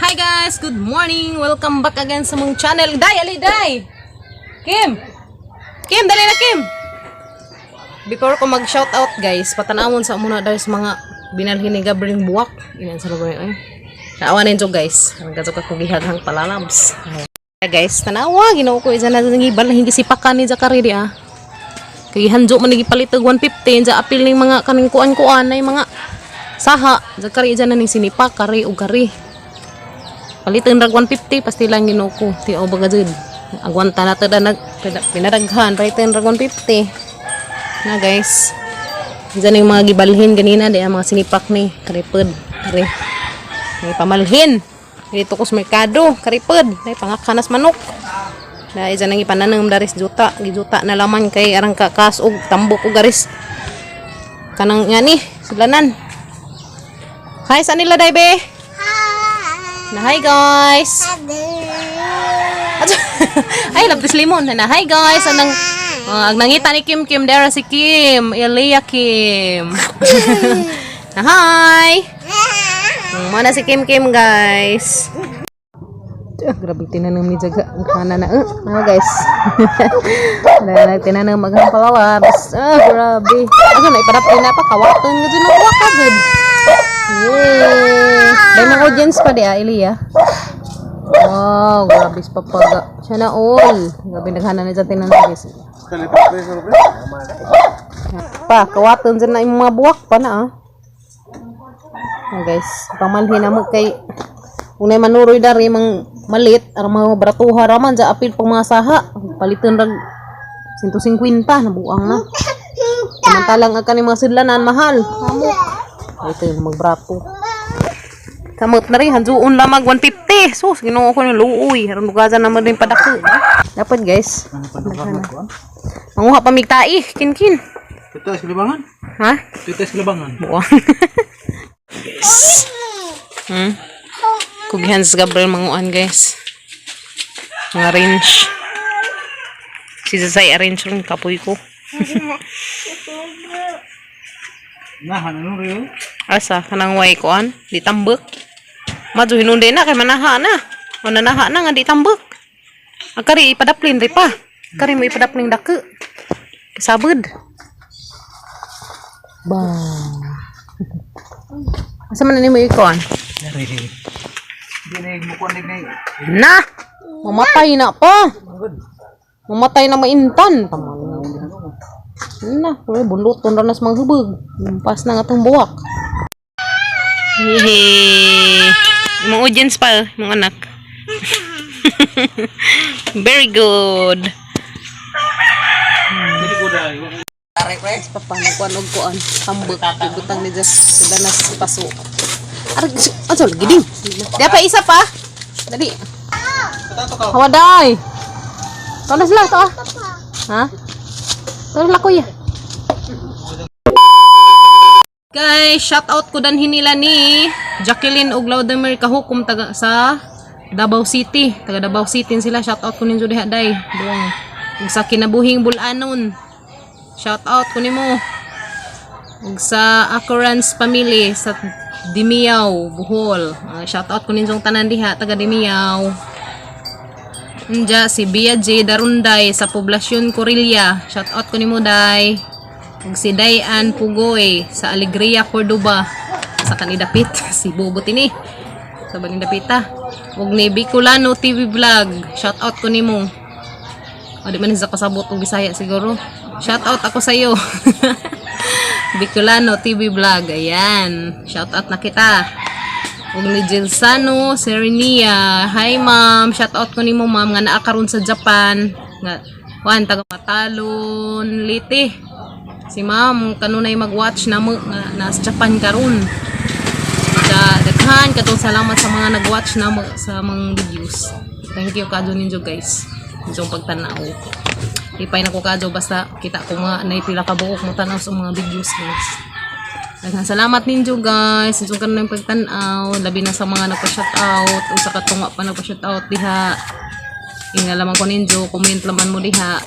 Hi guys, good morning. Welcome back again sa mong channel. Day, ali day. Kim. Kim, dali na, Kim. Before ko mag-shout out, guys, patanawon sa muna dahil sa mga binalhin ni Gabriel buwak. Inan sa lugar ay. Naawa ninyo, guys. Ang gadto ka kugihaghang palalabs. Ay, guys, tanawa Ginoo ko isa na ngibal hindi si pakan ni Zachary di ah. Kay hanjo man gipalit og 150 sa apil ning mga kaning kuan-kuan ay mga saha. Zachary dyan na ning sinipa kari og kari. Palitan rag 150 pastilan, Ginoo ko. Ti o baga jud. Agwanta na ta nag pinadaghan, palitan rag 150. Na guys. Diyan yung mga gibalhin ganina di ang mga sinipak ni karipod. Kari. May pamalhin. Dito ko sa merkado, karipod. May pangakanas manok. Na isa nang ipananam daris juta, gijuta na laman kay arang kakas og tambok og garis. Kanang ngani, sulanan. Hi sa nila dai be. Na hi guys. Ay, love this lemon. Na hi guys. Anang ang nangita ni Kim Kim dara si Kim, Elia Kim. Na hi. Mana si Kim Kim, guys. Ah, grabe tinanong ni Jaga. Ang kana na. Ah, guys. Na tinanong maghang palalabs. Ah, grabe. Asa na ipadap na pa kawaton nga dyan ang waka jud. Yay! May mga audience pa di ah, Elia. Wow, grabe sa papaga. Siya na all. Grabe naghana na dyan tinanong, guys. Pa, kawaton dyan na yung mga buwak pa na ah. Ah, guys, pamalhin na mo kay unay manuroy dari mang malit aron mga bratuha raman sa apil pang mga saha. Paliton rag 150 nabuang na. Samantalang ang kaning mga sidlanan mahal. Amo. Ito yung magbrato. Kamot na rin, hanjuon lamang 150. Sus, Ginoo ko ng luoy. Aron bugasan naman din padako. Dapat, guys. Manguha pa migtai, kin-kin. Kita sa libangan. Ha? Kita sa libangan. Buang. Guys. Kugihan sa Gabriel manguan, guys. Mga range. Si Zazay arrange rin kapoy ko. Nah, ano rin? Asa kanang way kuan, di tambek. Madyo hinunday na kay manaha na. Mananaha na nga di tambek. Ang kari ipadaplin ri pa. Kari mo ipadaplin dako. Sabod. Ba. Asa man ni mo ikuan? Dari. Dinig mo kuan dig. Na! Mamatay na pa. Mamatay na maintan. Tama na. Uy, bunduton ra na sa mga hubog. Lumpas na nga itong buwak. Hehe. Imong audience pa, imong anak. Very good. Dili ko dai. Papa, nagkuan og kuan. Tambok. Ibutang ni Jess. Sila na sa paso. Aray, ano, lagi din. Di pa isa pa. Dali. Hawaday. Ito na sila, ito ah. Ha? Ito na sila, kuya. Guys, shout out ko danhin nila ni Jacqueline ug Laudemir Kahukom taga sa Davao City. Taga Davao City sila. Shout out ko ninyo diha day. Duwang. Ug sa kinabuhing Bulanon. Shout out ko nimo. Ug sa Acorans family sa Dimiyaw, Bohol. Ah, shout out ko ninyong tanan diha taga Dimiyaw. Unja si Bia J Darunday sa Poblasyon Corilla. Shout out ko nimo day. Ug si Dayan Pugoy sa Alegria, Cordoba. Sa kanidapit si Bobo tini. Sa Banindapita. Ug ni Bicolano TV Vlog. Shout out ko nimo. O di man sa kasabot og Bisaya siguro. Shout out ako sa iyo. Bicolano TV Vlog. Ayan. Shout out na kita. Ug ni Gilsano Serenia. Hi ma'am, shout out ko nimo ma'am nga naa karon sa Japan. Nga kuan taga Matalon, Leyte. Si ma'am kanunay mag-watch na mo nga nasa Japan karon. Sa daghan katong salamat sa mga nag-watch na mo sa mga videos. Thank you kadyo ninyo, guys. Inyong pagtanaw. Ipay na ko kadyo basta kita ko nga naipila ka buok mo tanaw sa mga videos, guys. Daghang salamat ninyo, guys. Inyong kanunay pagtanaw. Labi na sa mga nagpa-shout out o sa katunga pa nagpa-shout out diha. Inga lamang ko ninyo, comment laman mo diha.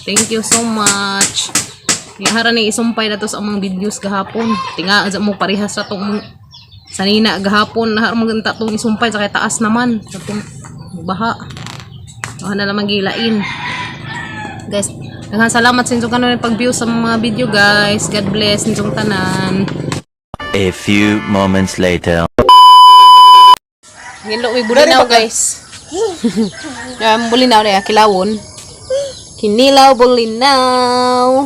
Thank you so much. Ihara ni isumpay na to sa among videos gahapon. Tinga mo parehas sa tong Sanina gahapon na maganta tong isumpay sa kay taas naman. Katong baha. Baka na lang gilain. Guys, daghang salamat sa inyong kanon pag-view sa mga video, guys. God bless inyong tanan. A few moments later. Ngilo may bulinaw, guys. Bulinaw na ya, kilawon. Kinilaw bulinaw.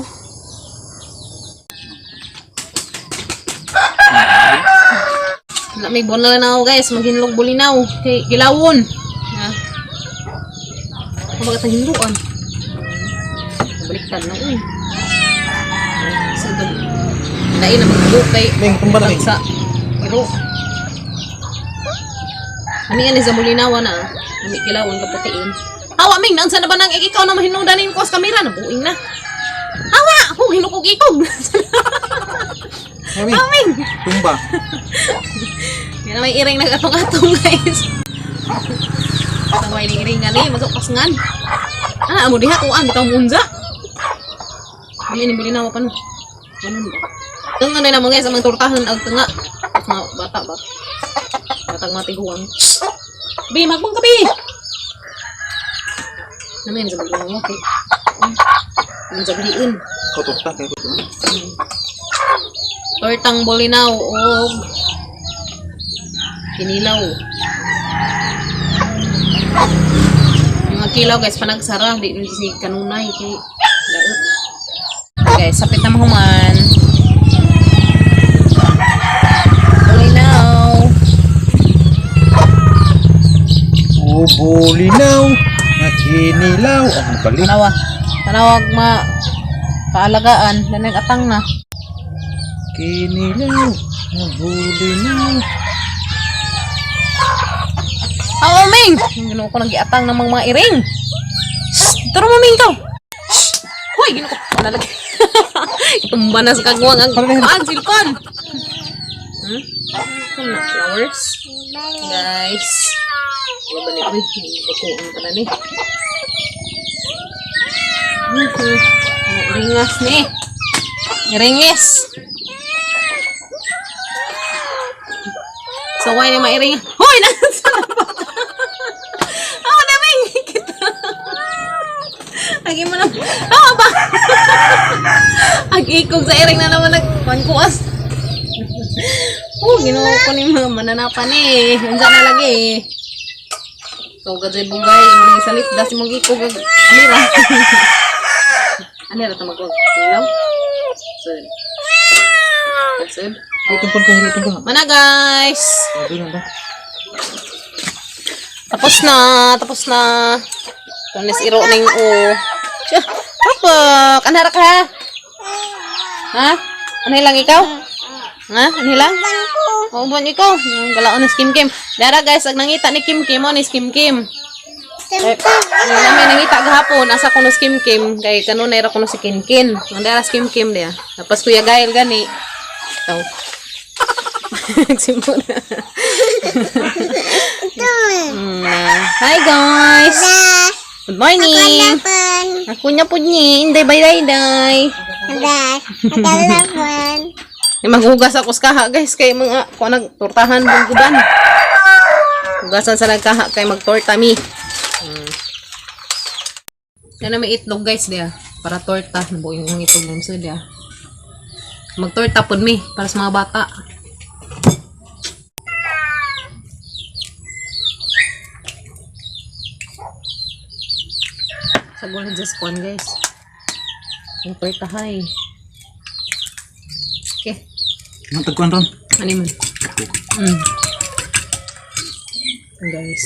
Na may bulinaw guys, maghinlog bulinaw kay kilawon. Ha. Kumbaga tang hinluan. Baliktad na uy. Sa dog. Lain na magbukay. Ming, tumba na, Ming. Sa iro. Ami nga ni sa bulinaw na. Ami kilawon kaputiin. Hawa Ming, naunsa na ba nang ikaw na mahinudan ko sa kamera na buing na. Hawa, hu hinukog ikog. Mami, Hawa Ming. tumba. Yan na may iring nagatong-atong, guys. Sa may iring nga ni magkapasngan. Ah, amo diha kuan bitaw munza. Ami ni bulinaw pa no. Ganun ba? Tunga na namo guys, amang tortahan og tunga. Mga bata ba? Batang matiguang. Bi, magbang ka bi. Namin sa bulinaw okay. Ang sabihin. Kotorta kay ko. Tortang bulinaw og kinilaw. Yung mga kilaw guys, panagsara, di ni si kanunay kay daot. Guys, sapit na mahuman. Bulinaw. O bulinaw, nga kinilaw ang balik. Tanawa. Tanawag ma kaalagaan, lanag atang na. Kinilaw, nga bulinaw. Aw, Ming! Ginoo ko nagiatang ng mga iring. Shh! Turo mo, Ming, to. Shh! Hoy, ginoo ko. Nalagay. Tumba na sa kagwang ang kuan, silpon. Ito na, flowers. Guys. Ano ba ni? Uy, bakuan ka na ni. Iringas ni. Iringis. So, why ni mairing? Hoy! Nasa na ba? Ako na, Ming! Kita. Lagi mo na. Ako ba? Ang ikog sa iring na naman nagpankuas. Oh, ginoo ko ni mga mananapan eh. Unsa na lagi eh. So, gaday bugay, imo nang isalit das imong ikog ag anira. Anira ta magwag. Ilaw. Sud. Sud. Tumpon ka, tumpon ka. Mana guys. Sabi lang ba? Tapos na, tapos na. Tunis iro ning o. Siya, Pakpak, anara ka? Ha? Ano lang ikaw? Ha? Ano lang? Oo, buwan ikaw. Yung galaon ni Kim Kim. Dara guys, ag nangita ni Kim Kim, mo ni Kim Kim. Eh, yung namin nangita gahapon, asa ko no si Kim Kim, kay kanunay ra ko no si Kim Kim. Ang dara si Kim Kim diya. Tapos Kuya Gail gani. Ikaw. Nagsimpo na. Hi guys. Good morning. Ako na po ni Inday bay day day. May maghugas ako sa kaha guys kay mga kuan nagtortahan bungguban. Hugasan sa nagkaha kay magtorta mi. Yan na may itlog guys diya para torta nabuo yung itlog ng so diya. Magtorta pud mi para sa mga bata. Sa gulan just kuan guys. Ang torta hay. Okay. Ang tagkuan ron. Ano man? Guys.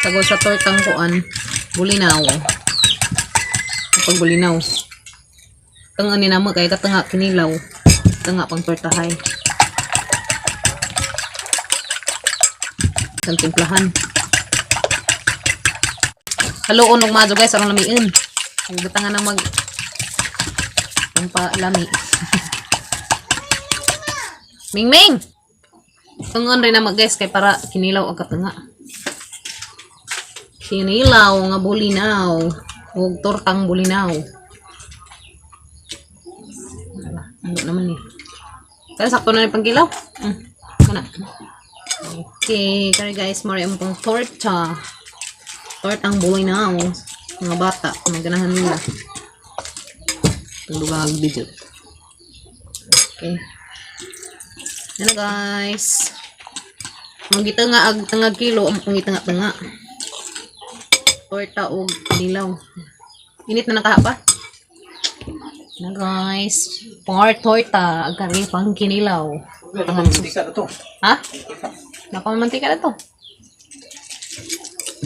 Sagol sa tortang kuan, bulinaw. Kapag bulinaw. Tanga ni namo kay katanga kinilaw. Tanga pang tortahay. Isang timplahan. Haluon og madyo guys aron lamiin. Butangan na mag ang palami. Ming Ming! Tungon rin naman guys kay para kinilaw ang katanga. Kinilaw nga bulinaw. Ug tortang bulinaw. Ano naman eh. Pero sakto na rin pangkilaw. Kana. Okay, kare guys, mari ang pang torta. Tortang bulinaw. Mga bata, mga ganahan nila. Itong lugag video. Okay. Yan na guys. Ang nga ag tangag kilo, ang pangitanga-tanga. Torta og kinilaw. Init na nakahapa. Na guys, par torta ag kari pang kinilaw. Mantika na to. Ha? Nakamantika na to.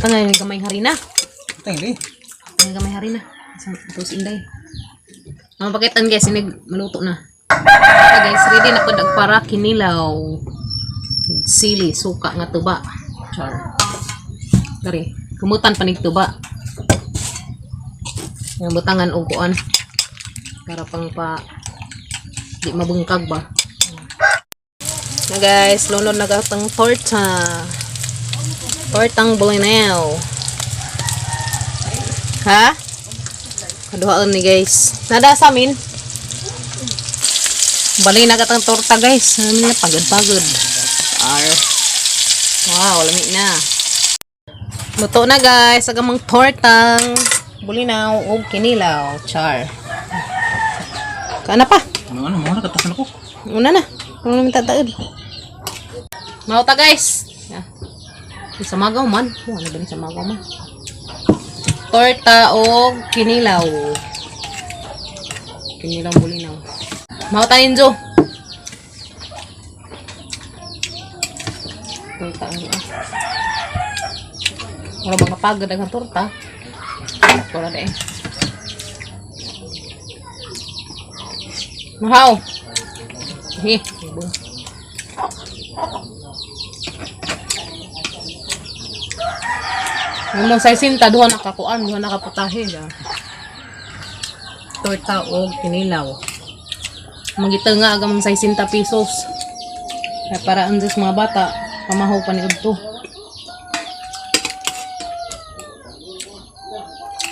Ano yung gamay harina? Tang di. Ang gamay harina. Ito si Inday. Ang pakitan guys, inig maluto na. Okay guys, ready na pud ang para kinilaw. Sili, suka nga tuba. Char. Dari, kumutan panig tuba. Ang butangan og kuan. Para pang pa di mabungkag ba. Na guys, lunod na gatang torta. Tortang bulinaw. Ha? Kaduhaan ni guys. Nada sa amin. Bali na katang torta guys. Ano na pagod-pagod. Ar. Wow, lami na. Luto na guys. Agamang tortang bulinaw og kinilaw. Char. Kaana pa. Ano ano mga nakatasan ako. Una na. Una namin tataod. Mauta guys. Yeah. Sa magaw man. Oh, ano ba ni sa magaw man? Torta og kinilaw. Kinilaw bulinaw. Mauta ninjo. Torta ang ah. Wala bang kapagod ang torta? Wala na eh. Mahaw. Eh, ibo. Yung mga size duha na kakuan, duha na kaputahe. Da. Torta og kinilaw. Magita nga ang mga 60 pesos. Kaya para ang Diyos mga bata, pamahaw pa ni Udto.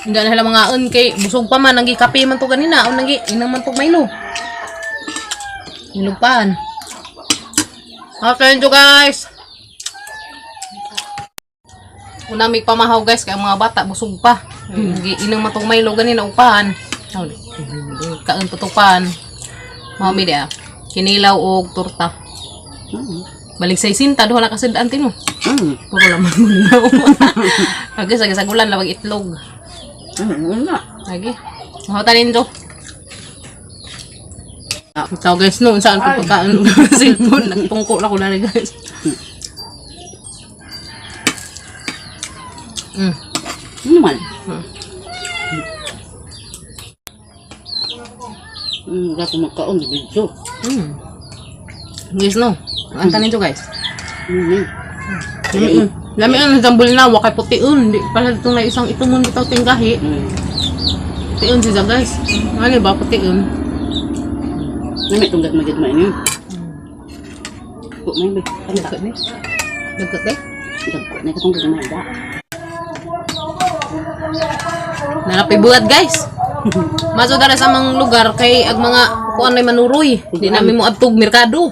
Hindi na sila mga un kay busog pa man, nagi kape man to ganina, o nagi inang man to Milo. Nilupan. Okay, you guys. Una may pamahaw guys kay ang mga bata busog pa. Mm. Inang matong Milo ganina upahan. Kaon tutupan. Mami dia. Kinilaw og torta. Balik sa isinta duha na kasi daan mo. Puro laman mo na. Agi sa sagulan lawag itlog. Wala. Lagi. Mahota nindo. So guys, no, saan ko pagkaan cellphone, nagtungko na ko na rin guys. Ano man? Wala ko magkaon, video. Guys, no. Ang tanin to guys. Mm. Lami ang jambul na, wakay putiun. Di pala itong na isang itong bitaw tinggahi. Putiun siya guys. Ano ba putiun? Nami itong gagmagid mo yun. Ko may may. Kanta. Dagkot ni. Dagkot eh. Dagko na katong gagmay da. Nalapay buhat guys. Maso dara sa mga lugar kay ag mga kuan ay manuroy. Di namin mo adtog merkado.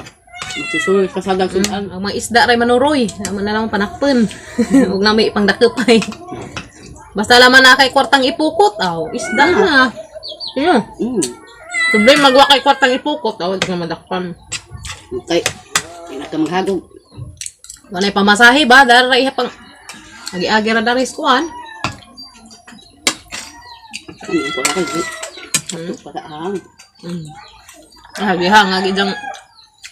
Magsusul ka sa dagsunan. Ang mga isda ray manuroy. Amo na lang panakpen. Ug nami ipangdakep ay. Basta laman na kay kwartang ipukot aw, isda na. Yeah. Sabi magwa kay kwartang ipukot aw, di ka madakpan. Okay. Ay na ka maghagog. Walay pamasahe ba dara ra iha pang agi-agi ra dara is kuan. Ano ko lang kay. Ato pa ka. Agi hang agi dang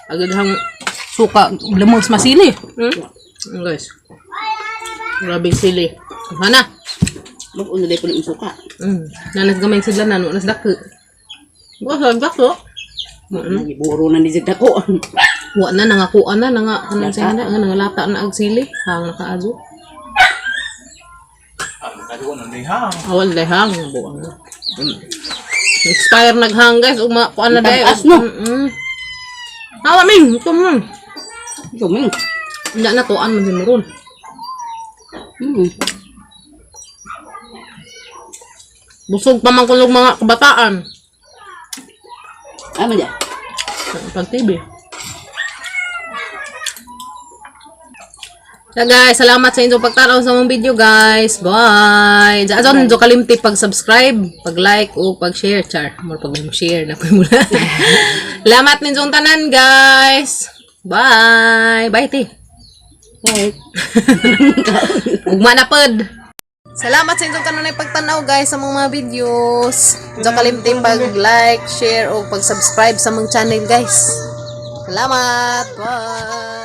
agi dang suka lemos masili. Guys. Grabe sili. Hana. Mag uno day puno yung suka. Nanas gamay sila na nas dako. Wa sa dako. Nagiburo na ni Zed ako. Wa na nangakuan na nanga kanang sa na nga nangalata na og sili hang nakaadyo. Ang kaduwa na di ha. Awal day hang buang. Expire naghang guys ug kuan na day. Taas, no? Hawa min, ito mo. Ikaw man. Hindi na tuan man sinuron. Busog pa man kulog mga kabataan. Ama dyan. Pag TV. So guys, salamat sa inyong pagtanaw sa among video, guys. Bye. Diyan diyan ninyo kalimti pag-subscribe, pag-like o pag-share, char. More pag share na po muna. Salamat ninyong tanan, guys. Bye. Bye, ti. Bye. Ugma na pod. Salamat sa inyong kanunay pagtanaw, guys, sa mga videos. Diyan kalimti pag-like, share o pag-subscribe sa among channel, guys. Salamat. Bye.